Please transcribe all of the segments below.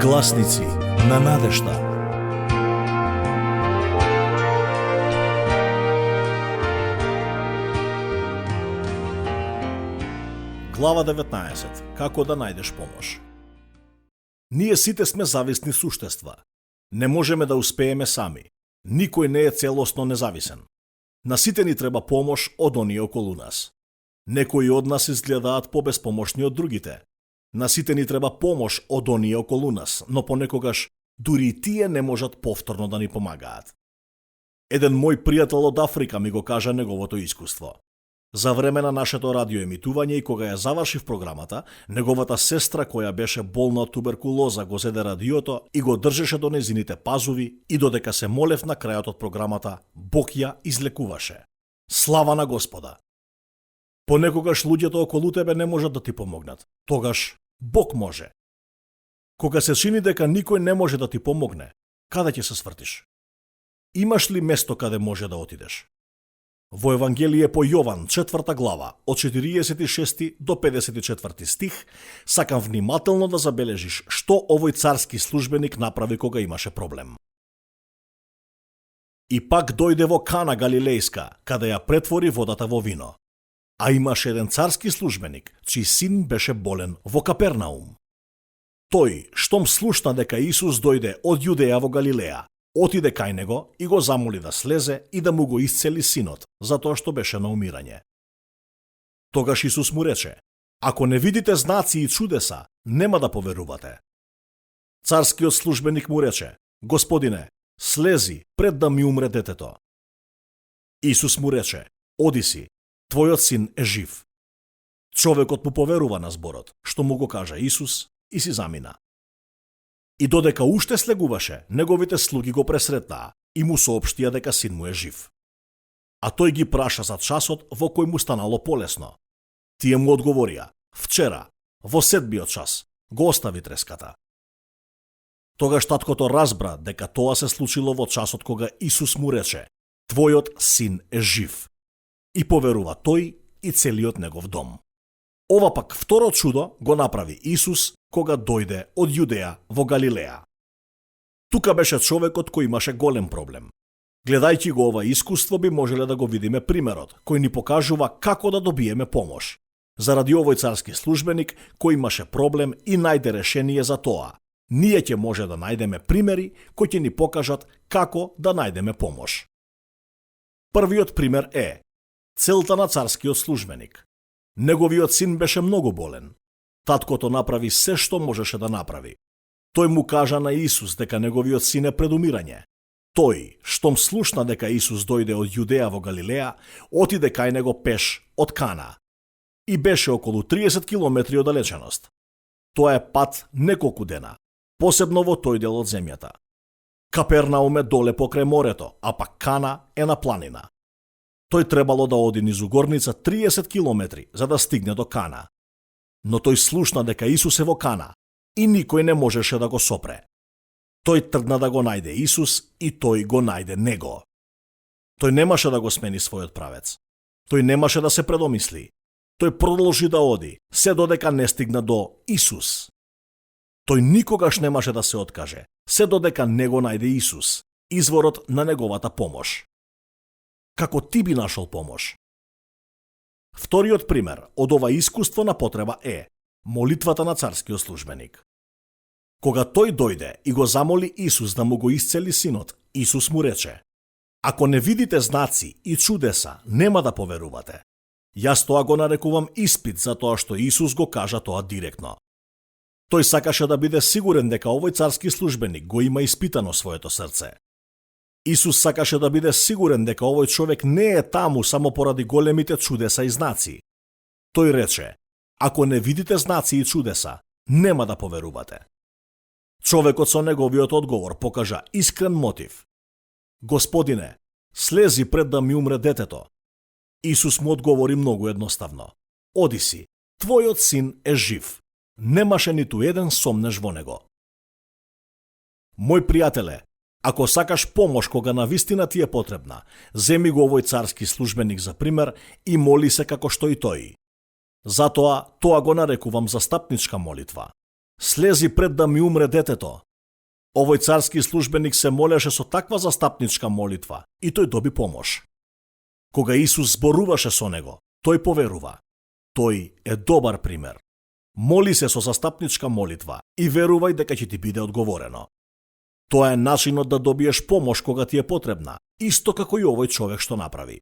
Гласници на надежда. Глава 19. Како да најдеш помош. Ние сите сме зависни суштества. Не можеме да успееме сами. Никој не е целосно независен. На сите ни треба помош од оние околу нас. Некои од нас изгледаат побеспомошни од другите. На сите ни треба помош од оние околу нас, но понекогаш дури и тие не можат повторно да ни помагаат. Еден мој пријател од Африка ми го кажа неговото искуство. За време на нашето радиоемитување и кога ја завршив програмата, неговата сестра која беше болна од туберкулоза го зеде радиото и го држеше до незините пазуви и додека се молев на крајот од програмата, Бог ја излекуваше. Слава на Господа! Понекогаш луѓето околу тебе не можат да ти помогнат. Тогаш Бог може. Кога се чини дека никој не може да ти помогне, каде ќе се свртиш? Имаш ли место каде може да отидеш? Во Евангелие по Јован, 4 глава, од 46 до 54 стих, сакам внимателно да забележиш што овој царски службеник направи кога имаше проблем. И пак дојде во Кана Галилејска, каде ја претвори водата во вино. А имаше еден царски службеник, чиј син беше болен во Капернаум. Тој, штом слушна дека Исус дојде од Јудеја во Галилеја, отиде кај него и го замоли да слезе и да му го исцели синот, затоа што беше на умирање. Тогаш Исус му рече: ако не видите знаци и чудеса, нема да поверувате. Царскиот службеник му рече: Господине, слези пред да ми умре детето. Исус му рече: оди си, твојот син е жив. Човекот му поверува на зборот, што му го кажа Исус, и си замина. И додека уште слегуваше, неговите слуги го пресретнаа и му соопштија дека син му е жив. А тој ги праша за часот во кој му станало полесно. Тие му одговорија: вчера, во 7-биот час, го остави треската. Тогаш таткото разбра дека тоа се случило во часот кога Исус му рече: твојот син е жив. И поверува тој и целиот негов дом. Ова пак второ чудо го направи Исус кога дојде од Јудеја во Галилеја. Тука беше човекот кој имаше голем проблем. Гледајќи го ова искуство би можеле да го видиме примерот, кој ни покажува како да добиеме помош. Заради овој царски службеник кој имаше проблем и најде решение за тоа, ние ќе може да најдеме примери кои ќе ни покажат како да најдеме помош. Првиот пример е целта на царскиот службеник. Неговиот син беше многу болен. Таткото направи се што можеше да направи. Тој му кажа на Исус дека неговиот син е пред умирање. Тој, штом слушна дека Исус дојде од Јудеја во Галилеја, отиде кај него пеш од Кана. И беше околу 30 километри оддалеченост. Тоа е пат неколку дена, посебно во тој дел од земјата. Капернаум е доле покрај морето, а пак Кана е на планина. Тој требало да оди низ горница 30 километри за да стигне до Кана. Но тој слушна дека Исус е во Кана и никој не можеше да го сопре. Тој тргна да го најде Исус и тој го најде него. Тој немаше да го смени својот правец. Тој немаше да се предомисли. Тој продолжи да оди, се додека не стигна до Исус. Тој никогаш немаше да се откаже, се додека не го најде Исус, изворот на неговата помош. Како ти би нашол помош? Вториот пример од ова искуство на потреба е молитвата на царскиот службеник. Кога тој дојде и го замоли Исус да му го исцели синот, Исус му рече: ако не видите знаци и чудеса, нема да поверувате. Јас тоа го нарекувам испит за тоа што Исус го кажа тоа директно. Тој сакаше да биде сигурен дека овој царски службеник го има испитано своето срце. Исус сакаше да биде сигурен дека овој човек не е таму само поради големите чудеса и знаци. Тој рече: ако не видите знаци и чудеса, нема да поверувате. Човекот со неговиот одговор покажа искрен мотив. Господине, слези пред да ми умре детето. Исус му одговори многу едноставно: оди си, твојот син е жив. Немаше ниту еден сомнеш во него. Мој пријателе, ако сакаш помош кога навистина ти е потребна, земи го овој царски службеник за пример и моли се како што и тој. Затоа, тоа го нарекувам застапничка молитва. слези пред да ми умре детето. Овој царски службеник се молеше со таква застапничка молитва и тој доби помош. Кога Исус зборуваше со него, тој поверува. Тој е добар пример. Моли се со застапничка молитва и верувај дека ќе ти биде одговорено. Тоа е начинот да добиеш помош кога ти е потребна, исто како и овој човек што направи.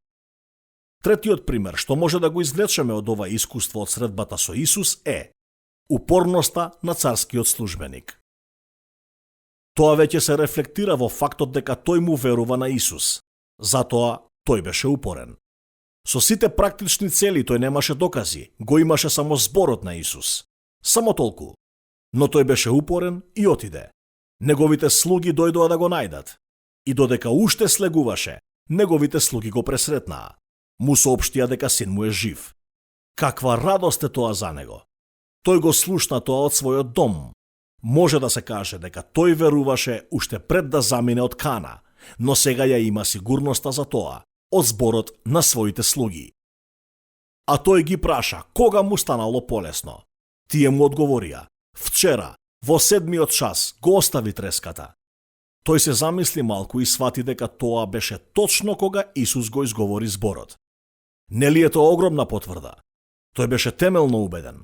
Третиот пример што може да го извлечеме од ова искуство од средбата со Исус е упорноста на царскиот службеник. Тоа веќе се рефлектира во фактот дека тој му верува на Исус. Затоа тој беше упорен. Со сите практични цели тој немаше докази, го имаше само зборот на Исус. Само толку. Но тој беше упорен и отиде. Неговите слуги дојдоа да го најдат. И додека уште слегуваше, неговите слуги го пресретнаа. Му соопштија дека син му е жив. Каква радост е тоа за него. Тој го слушна тоа од својот дом. Може да се каже дека тој веруваше уште пред да замине од Кана, но сега ја има сигурноста за тоа од зборот на своите слуги. А тој ги праша кога му станало полесно. Тие му одговорија: вчера, во 7-миот час, го остави треската. Тој се замисли малку и свати дека тоа беше точно кога Исус го изговори зборот. Нели е тоа огромна потврда? Тој беше темелно убеден.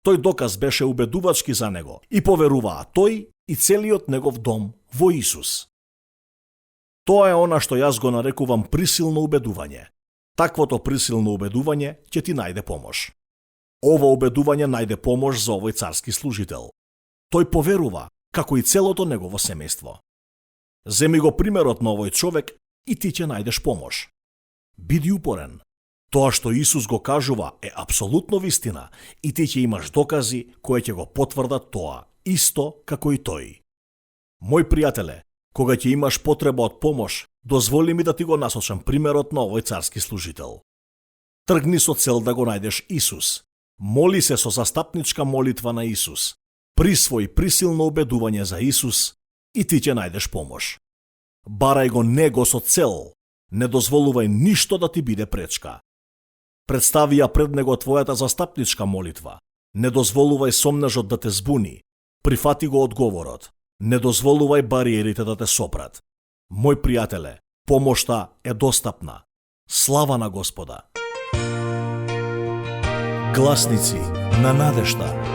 Тој доказ беше убедувачки за него и поверуваа тој и целиот негов дом во Исус. Тоа е она што јас го нарекувам присилно убедување. Таквото присилно убедување ќе ти најде помош. Ова убедување најде помош за овој царски служител. Тој поверува, како и целото негово семејство. Земи го примерот на овој човек и ти ќе најдеш помош. Биди упорен. Тоа што Исус го кажува е апсолутно вистина и ти ќе имаш докази кои ќе го потврдат тоа, исто како и тој. Мој пријателе, кога ќе имаш потреба од помош, дозволи ми да ти го насочам примерот на овој царски служител. Тргни со цел да го најдеш Исус. Моли се со застапничка молитва на Исус. Присвој присилно убедување за Исус и ти ќе најдеш помош. Барај го него со цел. Не дозволувај ништо да ти биде пречка. Представи ја пред него твојата застапничка молитва. Не дозволувај сомнежот да те збуни. Прифати го одговорот. Не дозволувај бариерите да те сопрат. Мој пријателе, помошта е достапна. Слава на Господа! Гласници на надежда.